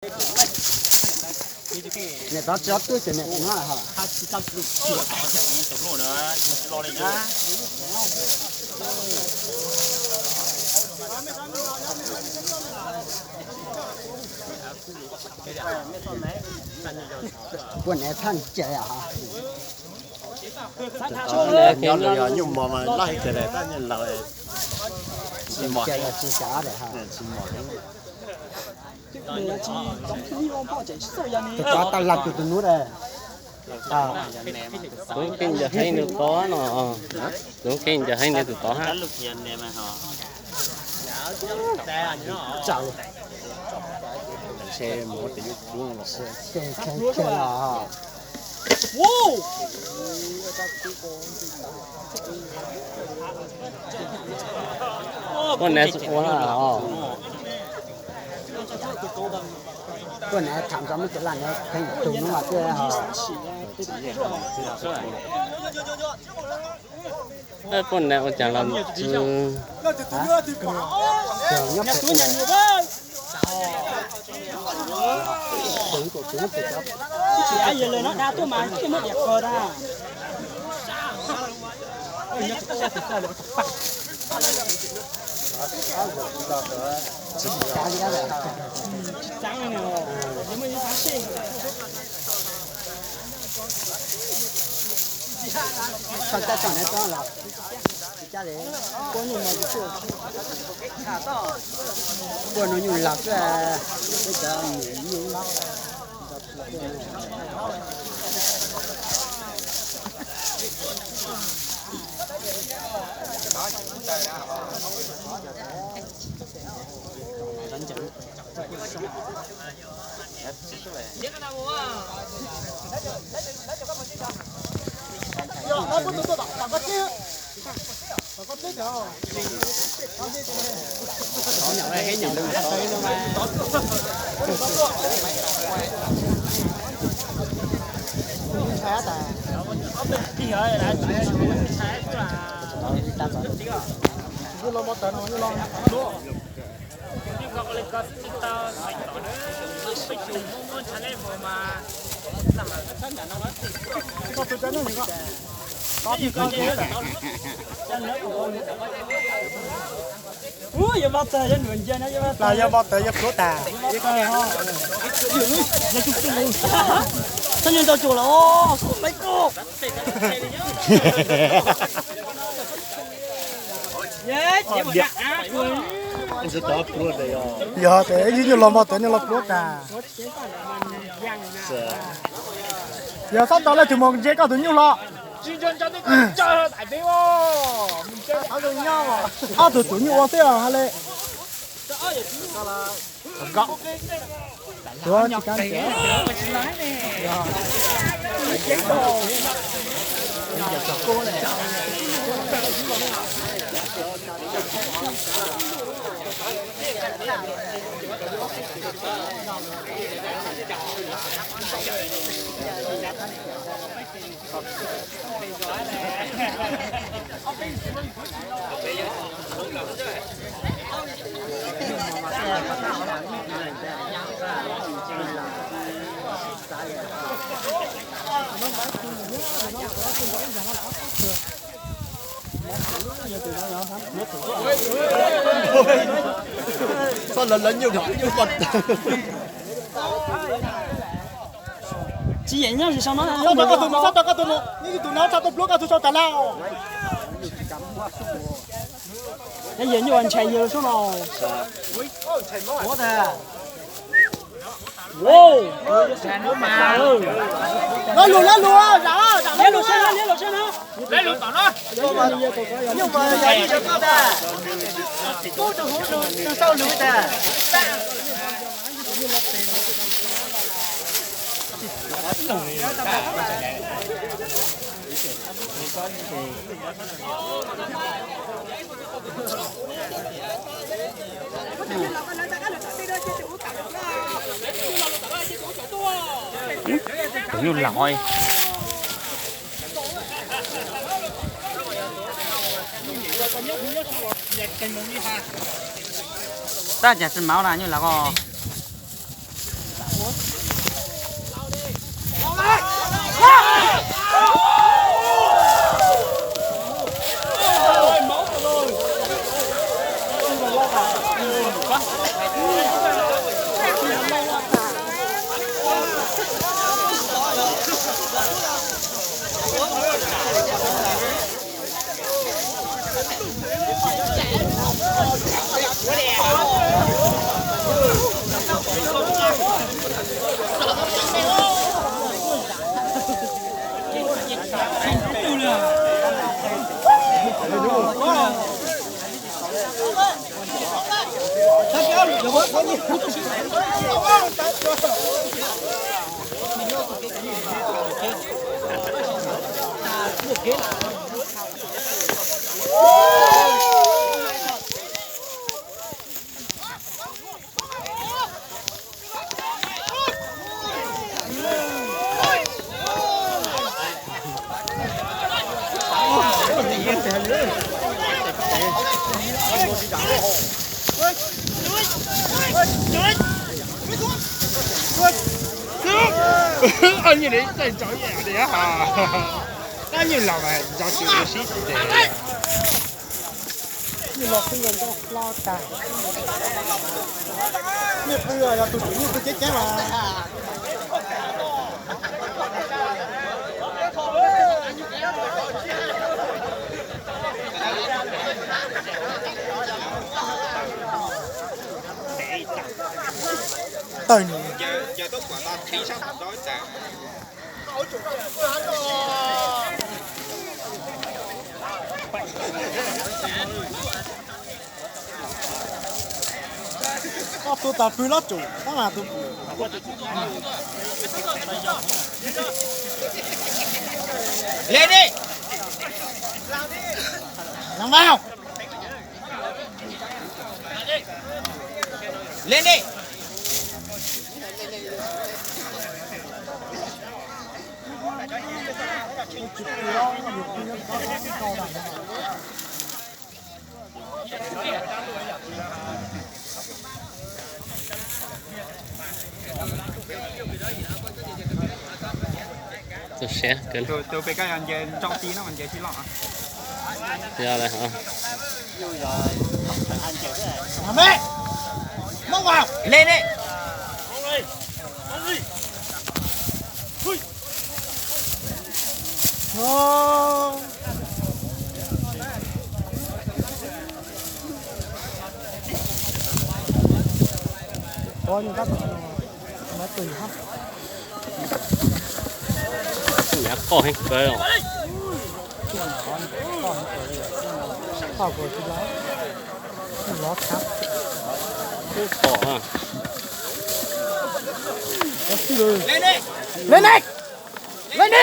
Niam tov tsis ob tug ces niam tov no ho. Kuv niam thaj nce ho. Nyob los yog nyuj mos mas loj heev tiag, tab nyuj laus tsis mos heev, tsis mos heev. Tus tod tau lag tus tus nub. Tub Keej ncaws heev nws tod no. Tub Keej ncaws heev nws tus tod hab. Poj niam ua os. Poj niam tham tso muab cov laj niam pheej tus nub mas thiaj ho. Poj niam ua cas los tsis Puab no nyuj laug xwb, peb cov nyuj. Yog vau tawg yog pluav tas. Txhob nyob ntau tsuas los, Maiv Koj. Yog tes ib nyuag los mos tes nyuag los pluav tas. Yog txhob tau leej twg mus ntse koj tus nyuj hlo. Ob tug tus nyuj ua xwb ha le. Txhob lawv lawv nyuj, nyuj poj. Tsis yeem nyob tsis sau no. Txhob rau koj tus mus, txhob rau koj tus mus, ib tug no txhob tuaj pluav koj tus sau tas laj. Yog nyuj ntshai yawg sub no. Lawv lus, lawv lus, zam, zam lus sab na, lawv lus tom no. Nyuj mas yog ib yog koj tas, kub rau hauv rau sau lus tas. Tus nyuj laus. Tab cas tsis maub na nyuj laus ko. Koj nyuj li tej ntsaus ib yam li, koj nyuj los mas ntsaus tsis sib ces. Nyuj los xwb yog ntsaus hlo tag. Nyuj qw yog tus tswv nyuj qw ceeb ceeb mas. Tawg nws. Koj tua tas pw lob tsum tab mas tus. Len ni. Nov mas. Len ni. Tus siab kawg. Tus pem koj yog nce nrau ti no mas nce tsis loj. Yog lawm hov. Len ni. Nyab qoj heev kawg os. Qoj. Len ni. Len ni. Len ni.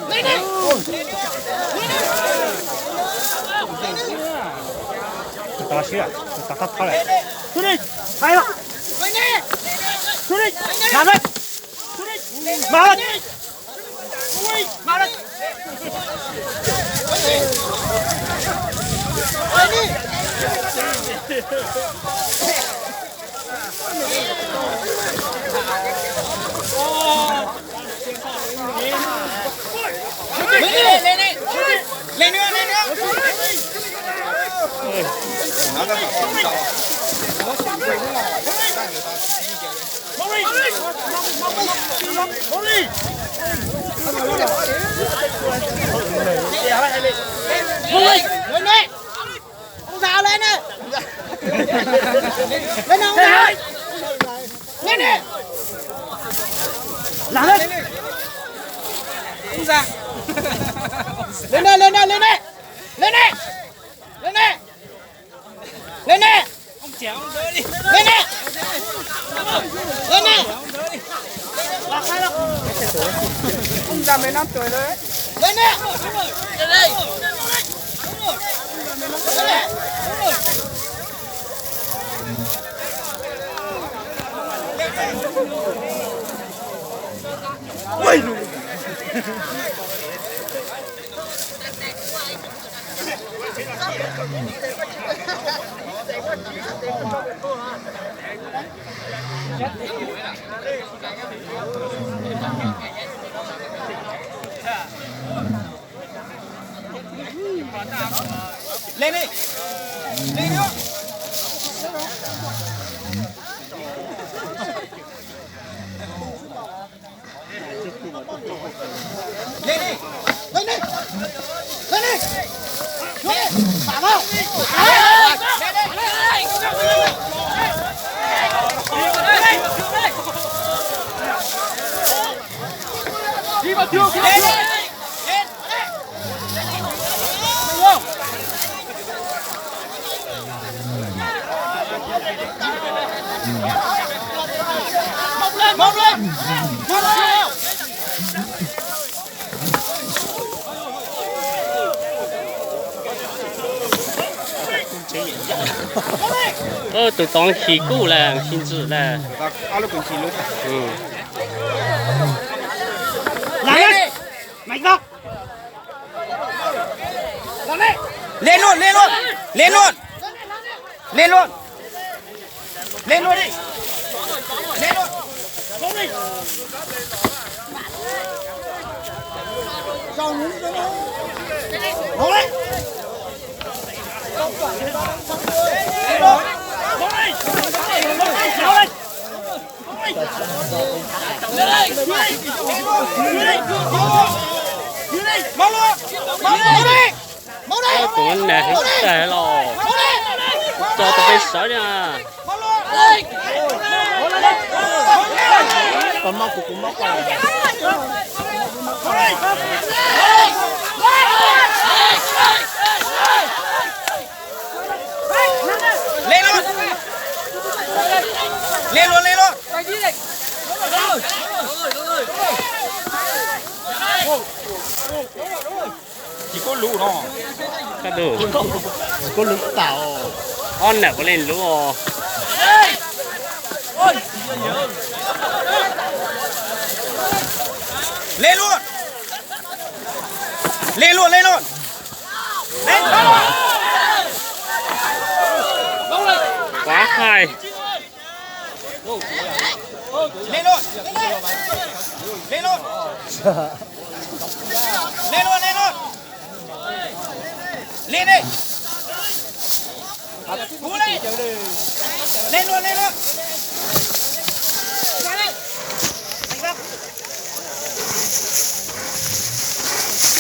Len ni. Tus tod siab, tus tod thab thab lawm. Tus ni, hais lawm. Tus ni, lam lawm. Tus ni, mas lawm. Mas lawm. Ua zam le ne. Le ne, ua zam. Le ne. Lam le. Ua zam. Le ne, le ne, le ne. Le ne. Le ne. Le ne. Le ne. Le ne. Ua zam me nab tuaj le. Le ne. Len ni. Len ni. Tus tod khi kuj lawm, khi ntxwm lawm. Len luaj, len luaj, len luaj, len luaj, len luaj, len luaj. Tus nas heev tag los, tso tus pej sawv na. Len luaj, len luaj, len luaj. Tsis kub lub no. Koj lub, koj lub tas. Ob nam puav leej lub os. Len luaj, len luaj, len luaj. Qab hais. Len luaj, len luaj, len luaj, len luaj. Len ne. Kuv ne. Len luaj, len luaj.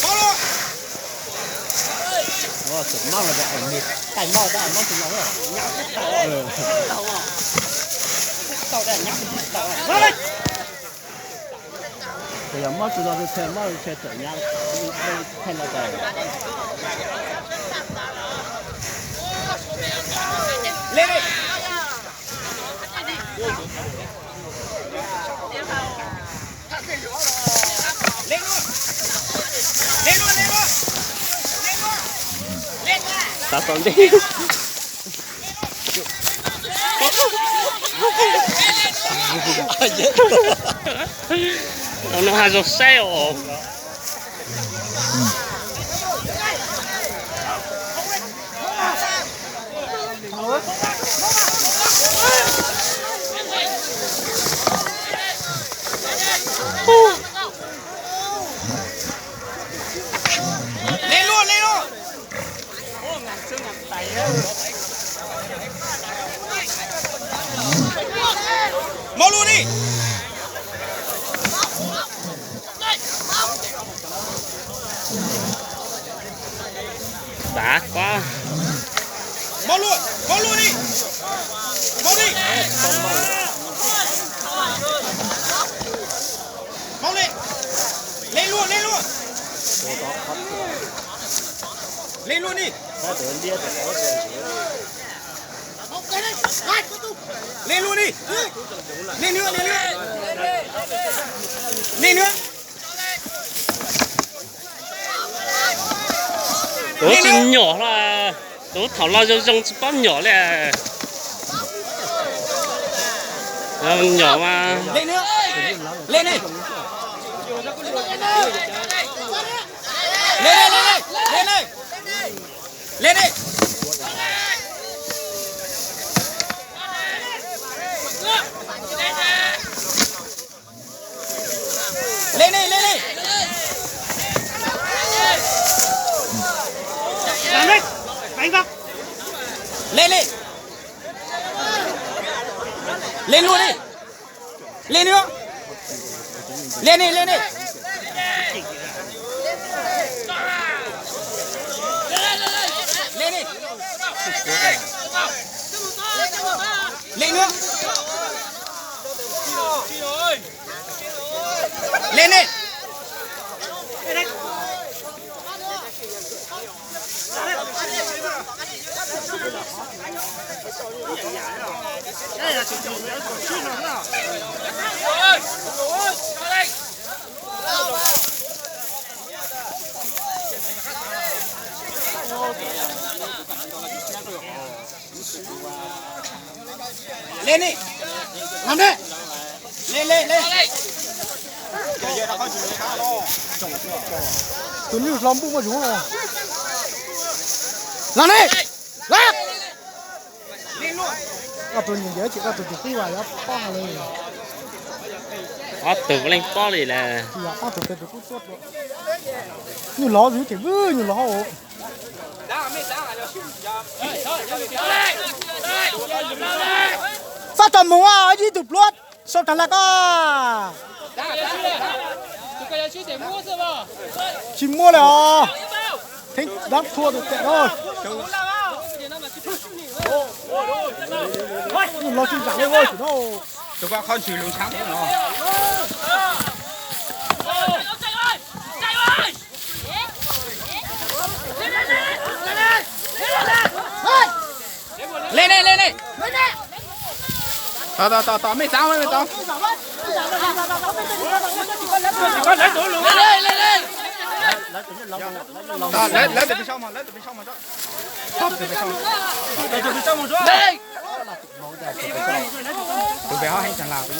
Pov luaj. Tus mab los, tus mab tus no. Ces yog mob tsis tau, mob tsis txawm nyab thaij no tas. Len, len, len, len, len. Xav tau ntej. No hais zoo saib os. Len luaj, len luaj. Mauj lug ni. Xav koj. Mauj lug, mauj lug ni. Mauj ni. Mauj li. Len luaj, len luaj. Len luaj ni. Len luaj ni. Len luaj, len luaj. Len luaj. Tus tsis nyom hlo, tus thaum los zoo zoo tsis paub nyom li. Nyom mas. Len ni. Len ni, len ni, len ni, len ni. Len ni, len ni. Len ni. Len luaj ni. Len ni. Len ni, len ni. Len ni. Len ni. Len ni. Len ne, lam ne, len len len. Tus nyuj hlo npuj muaj zoov. Lam ne, lam. Koj tus nyiam ntiav ces koj tus tus qub vas yuav pob hais li. Ob tug leej pob li lawm. Tsis yog ob tug pes tus qub tuaj dua. Nyuj lov zus ces vwj nyuj lov. Faj tau mus ib tug pluab sau tas laj koj. Tsis muaj li os. Theeb dab thua tus tes na. Nyuj lov tsis zam li ua tsis na. Tus koj qhov ntshis lus ntshaav no. Len ne, len ne. Tos, tos, tos, tos, mej xaav, mej xaav. Lawv, lawv tus pes sau mog, lawv tus pes sau mog, lawv tus pes sau mog. Tus pes hab heev tag las tus.